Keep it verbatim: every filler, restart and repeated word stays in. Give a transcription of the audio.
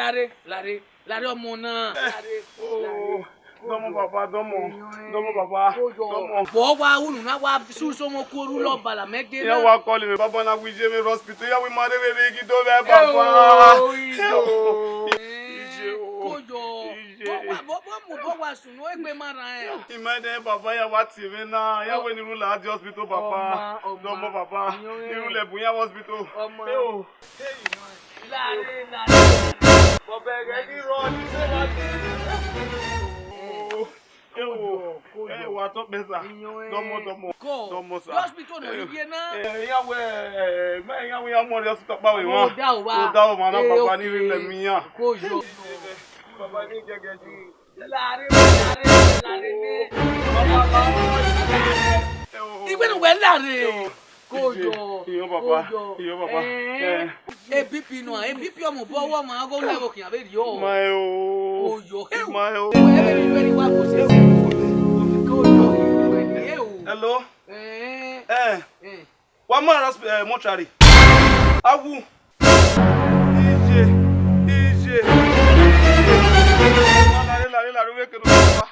Lare, lare, lare ọmọ na. Lare, lare. Dọmọ baba, dọmọ, dọmọ baba, dọmọ. Vbe ọ wa unu na wa susu ọmọ ku oru lọ bala mẹ ghe na. Iran wa call mwẹ baba na wẹ iye mwẹ rre hospital, iran wẹ ima rre vbe ghi do vbe baba. Eo, iye o. Iye o. Koyo. Iye. Vbe ọ wa, vbe ọ, vbe ọ mu, vbe ọ wa sunu, egbe ma rran ẹn. Ima dẹ baba, iran wa tie mwẹ na, iran wẹ ne I rhulẹ a die hospital baba. Ọma, ọma. Dọmọ baba, ne I rhulẹ bu iran vbe hospital. Ọma. Eo. Lare, lare, lare. Baba, ẹghẹ ghi rrọọ, ne I sẹ na gbe. Eo, eo, ẹ wa tọ kpẹ sa. Dọmọ, dọmọ. Ko, dọmọ sa. Hospital nọ rhie na. Eh, iran wẹ, eh, mẹ iran wẹ iran mu ọre hospital kpa vbe emwa. Odaro wa. Odaro wa na baba ni rhie lẹ miẹn iran. Koyo. Baba ni gẹgẹ ji. Lare, lare, lare nẹ. Baba, baba. Eo. Iwẹ ne uwẹ lare. Eo. Koyo. Iyo baba. Koyo. Iyo baba. Eh. Eh. E B P nọ, e B P ọmọ obọ wọ ma gho lẹ gho khian vberriọ. Ma eo. Koyo. Ma eo. Wẹ vbe ni vbe ni wa ko se. Koyo. Wẹ ni eo. Hello. Eh. Eh. Eh. Wa mu ẹre rre mortuary. Awu. Iye, iye, iye. Lare, lare, lare, uwẹ kere owa.